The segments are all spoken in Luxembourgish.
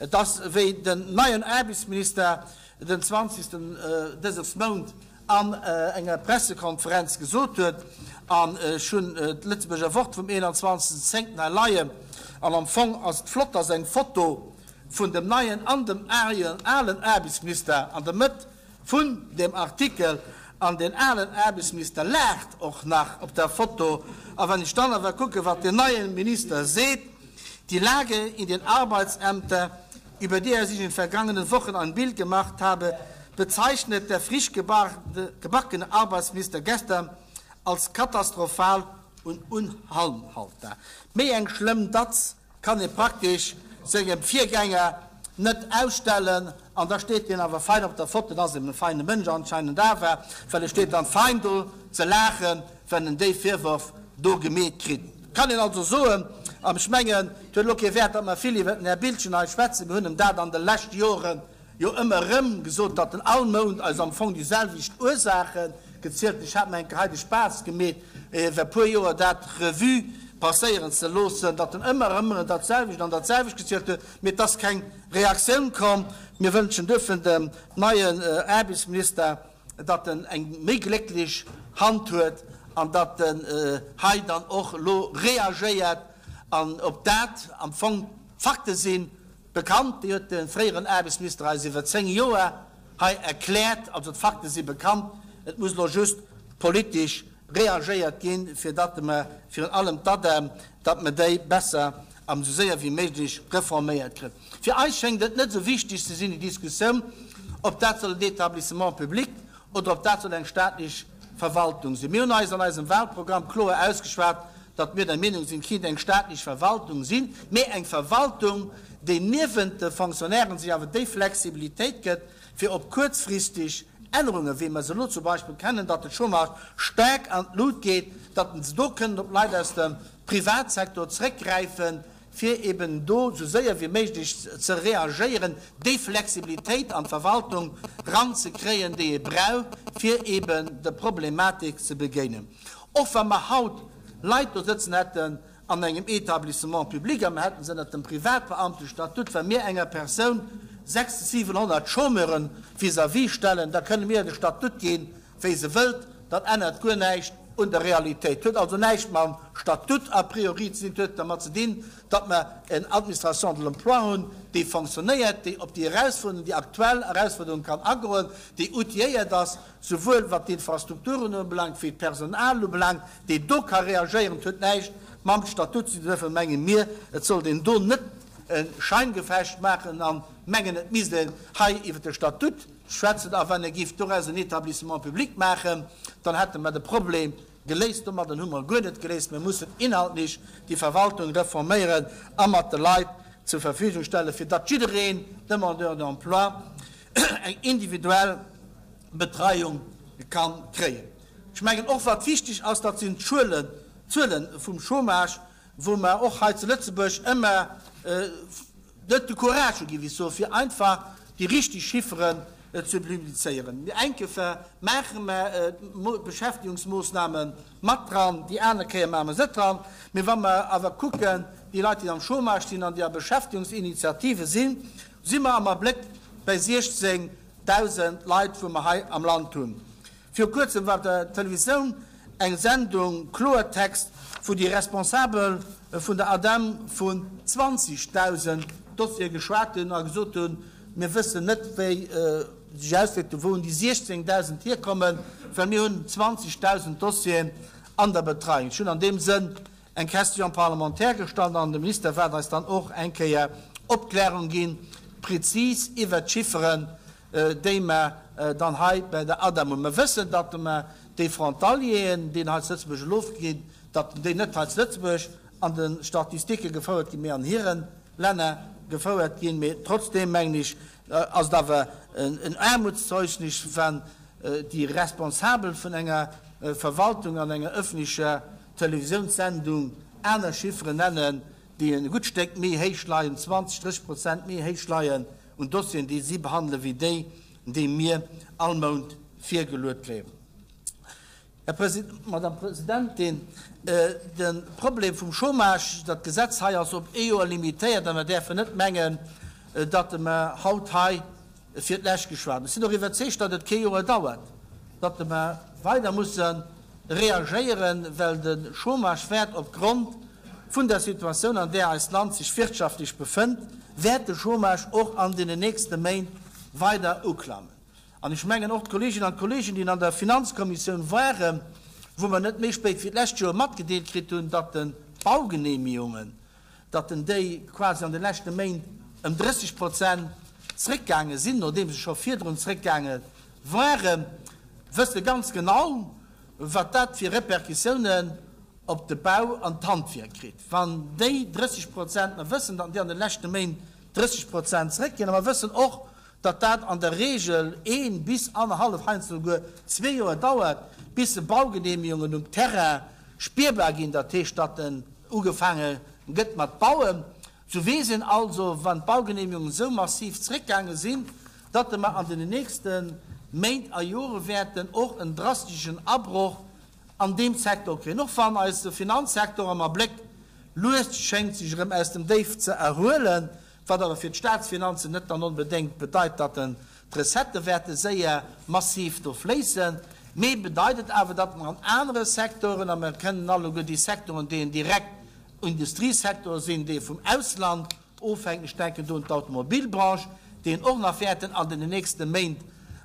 Et ass, wéi den neien Aarbechtsminister den 20. Dëses Mount an enger Pressekonferenz gesot huet, an ech hunn d'Lëtzebuerger Wort vum 21. Zéngten hei leien, an am Fong ass et flott, dass eng Foto vun dem neien an dem alen Aarbechtsminister an der Mëtt vun deem Artikel, an deen alen Aarbechtsminister laacht och nach op der Foto, a wann ech dann awer kucke wat deen neie Minister seet, Die Lage in den Arbeitsämter, über die er sich in den vergangenen Wochen ein Bild gemacht habe, bezeichnet der frisch gebackene Arbeitsminister gestern als katastrophal und unhaltbar. Méi eng schlëmm Datz kann ee praktesch sengem Virgänger net ausstellen. An da steet hien awer fein op der Foto, en ass eben e feine Mënsch anscheinend awer, well e steet dann fein do ze laachen, wenn en déi Virwërf do gemeet kritt. Kann een also soen, an ech mengen, et huet elo kee Wäert, datt mer vill iwwert den Här Biltgen hei schwätzen, mir hunn em dat an de leschte Jore jo ëmmer erëm gesot, datt en all Mount eis am Fong déi selwecht Ursaache gezielt huet. Ech hat mer eng Kéier hei de Spaass gemeet, iwwer e puer Joer dat Revue passéieren ze loossen, datt en ëmmer erëm dat selwecht an dat selwecht gezielt huet, mee et ass keng Reaktioun komm. Mir wënschen duerfir dem neien Aarbechtsminister, datt en eng méi glécklech Hand huet an datt en hei dann och elo reagéiert an op dat am Fong d'Fakte si bekannt, déi huet de fréieren Aarbechtsminister eis iwwer 10 Joer hei erkläert. Also d'Fakte si bekannt, et muss elo just politesch reagéiert ginn, fir datt mer virun allem d'ADEM, datt mer déi besser an esou séier wéi méiglech reforméiert kréien. Fir eis schéngt et net esou wichteg ze sinn, déi Diskussioun, ob dat soll en Établissement public oder ob dat soll eng staatlech Verwaltung sinn. Mir hunn eis an eisem Wahlprogramm kloer ausgeschwat, datt mir der Meenung sinn, et kéint eng staatlech Verwaltung sinn, mee eng Verwaltung, déi niewent de Fonctionnairen sech awer déi Flexibilitéit gëtt, fir op kuerzfristeg Ännerungen, wéi mer se elo zum Beispill kennen, datt de Chômage staark an d'Lut geet, datt se do kënnen op Leit aus dem Privatsektor zréckgräifen, fir eben do esou séier wéi méiglech ze reagéieren, déi Flexibilitéit an d'Verwaltung ranzekréien, déi ee brauch, fir eben der Problematik ze begéinen. Och wa mer haut Leit do sëtzen hätten an engem Établissement public a mer hätten se ënnert dem Privatbeamtestatut, wa mir enger Persoun 600, 700 Chômeuren vis-à-vis stellen, da kënne mir de Statut ginn, wéi se wëllt, dat ännert guer näischt un der Realitéit. Huet also näischt mam Statut a priori ze dinn, et huet dermat ze dinn, datt mer eng Administration de l'emploi hunn, déi fonctionnéiert, déi op déi Erausfuerderungen, déi aktuell Erausfuerderungen kann agoen, déi outilléiert ass, souwuel wat d'Infrastrukturen ubelaangt wéi d'Personal ubelaangt, déi do ka reagéieren. Et huet näischt mam Statut ze dinn. Duerfir menge mir, et sollt een do net e Scheingefecht maachen a mengen, et misst een hei iwwert de Statut Schwätzen, a wann ee géif doraus en Établissement public maachen, dann hätte mer de Problem geléist. Domadden hu mer guer net geléist. Mir mussen inhaltlech déi Verwaltung reforméieren a mat de Leit zur Verfügung stellen, fir datt jiddereen Demandeur d'emploi eng individuell Betreiung ka kréien. Ech mengen och, wat wichteg ass, dat sinn d'Zuele vum Chômage, wou mer och hei zu Lëtzebuerg ëmmer net de Courage hu, géif ech soen, fir einfach déi richteg Chifferen ze publizéieren. Mir enkefer maache mer d'Beschäftigungsmoosname mat dran, déi aner Kéier maache mer se net dran. Mee wa mer awer kucken, déi Leit, déi am Chômage sinn an déi a Beschäftigungsinitiative sinn, si mer am Abléck bei 16.000 Leit, wou mer hei am Land hunn. Viru kuerzem war op der Televisioun eng Sendung Kloertext, wou déi Responsabel vun der ADEM vun 20.000 Dossiere geschwat hunn a gesot hunn, mir wëssen net, wéi sech auswierkt, wou déi 16.000 hierkommen, well mir hunn 20.000 Dossieren an der Betreiung. Ech hunn an deem Sënn eng Question parlementaire gestallt an de Minister waert eis dann och eng Kéier Opklärung ginn, prezis iwwert d'Chifferen, déi mer dann hei bei der ADEM hunn. Mer wëssen, datt mer déi Frontalieren, déi hei zu Lëtzebuerg elo ginn, datt déi net hei zu Lëtzebuerg an de Statistike gefouert ginn, mee an hire Länner gefouert ginn. Mee trotzdeem, mengen ech, ass et awer en Aarmutszeugnis, wann déi Responsabel vun enger Verwaltung an enger öffentlecher Televisiounssendung aner Chifferen nennen, déi e gutt Stéck méi héich leien, 20, 30 Prozent méi héich leien un Dossieren, déi si behandelen, wéi déi, déi mir all Mount virgeluet kréien. Här President, Madame Presidentin, de Problem vum Chômage, dat Gesetz hei ass op ee Joer limitéiert a mer däerfen net mengen. datt mer haut hei fir d'lescht geschwat hunn. Ech sinn och iwwerzeegt, datt et kee Joer dauert, datt mer weider musse reagéieren, well de Chômage wäert opgrond vun der Situatioun, an där eist Land sech wirtschaftlech befënnt, wäert de Chômage och an deenen nächste Méint weider uklammen. An ech mengen och d'Kolleeginnen an d'Kolleegen, déi an der Finanzkommissioun waren, wou mer net méi spéit wéi d'lescht Joer matgedeelt kritt hunn, datt d'Baugenehmigungen, datt en déi quasi an de leschte Méint ëm 30 Prozent zréckgaange sinn, nodeem se scho virdrun zréckgaange waren, wësse ganz genau, wat dat fir Répercussiounen op de Bau an d'Handwierk kritt, wann déi 30 Prozent, mer wëssen, datt déi an de leschte Méint 30 Prozent zréckginn, a mer wëssen och, datt dat an der Regel ee bis annerhallef, heiansdo souguer zwee Joer dauert, bis se Baugenehmigungen um Terrain spierbar ginn, dat heescht, datt en ugefaange gëtt mat bauen. Sou weess een also, wann d'Baugenehmigungen esou massiv zréckgaange sinn, datt mer an den nächste Méint a Jore wäerten och en drasteschen Abroch an deem Secteur kréien, och wann eise Finanzsektor am Abléck lues schéngt sech erëm aus dem Déif ze erhuelen, wat awer fir d'Staatsfinanzen net dann onbedéngt bedeit, datt en d'Recettë wäerte séier massiv do fléissen, mee bedeit et awer, datt mer an anere Secteuren, a mer kennen alleguer déi Secteuren, déi en direkt Industriesecteur sinn, déi vum Ausland ofhänken, ech denken do un d'Automobilbranche, déi en och nach wäerten an den nächste Méint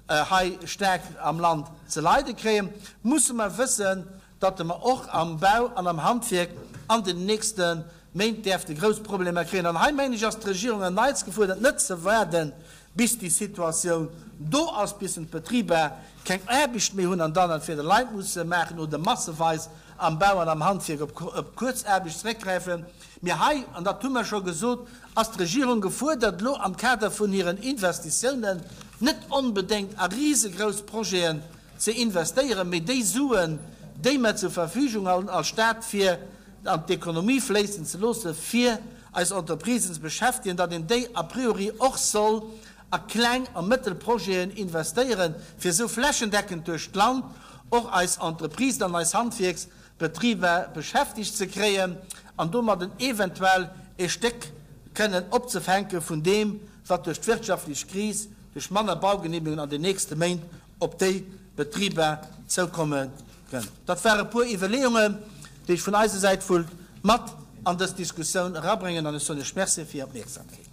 hei staark am Land ze leide kréien, musse mer wëssen, datt mer och am Bau an am Handwierk an den nächste Méint däerfte grouss Problemer kréien. An hei, mengen ech, ass d'Regierung erneits gefuerdert, net ze waarden, bis déi Situatioun do ass, bis en d'Betriber keng Aarbecht méi hunn an dann entweder Leit musse maachen oder masseweis am Bau an am Handwierk op Kuerzaarbecht zeréckgräifen. Mee hei, an dat hu mer scho gesot, ass d'Regierung gefuerdert, elo am Kader vun hiren Investitiounen net onbedéngt a risegrouss Projeten ze investéieren, mee déi Suen, déi mer zur Verfügung hunn als Stat, fir an d'Ekonomie fléissen ze loossen, fir eis Entreprisen ze beschäftegen, datt een déi a priori och soll a kleng a mëttel Projeten investéieren, fir esou flächendeckend duerch d'Land och eis Entreprisen an eis Handwierksbetriber beschäftegt ze kréien an domadden eventuell e Stéck kënnen opzefänke vun deem, wat duerch d'wirtschaftlech Kris, duerch manner Baugenehmigungen an den nächste Méint op déi Betriber zoukomme kënnt. Dat ware e puer Iwwerleeungen, déi ech vun eiser Säit wullt mat an dës Diskussioun erabréngen, an ech soen Iech Merci fir Är Opmierksamkeet.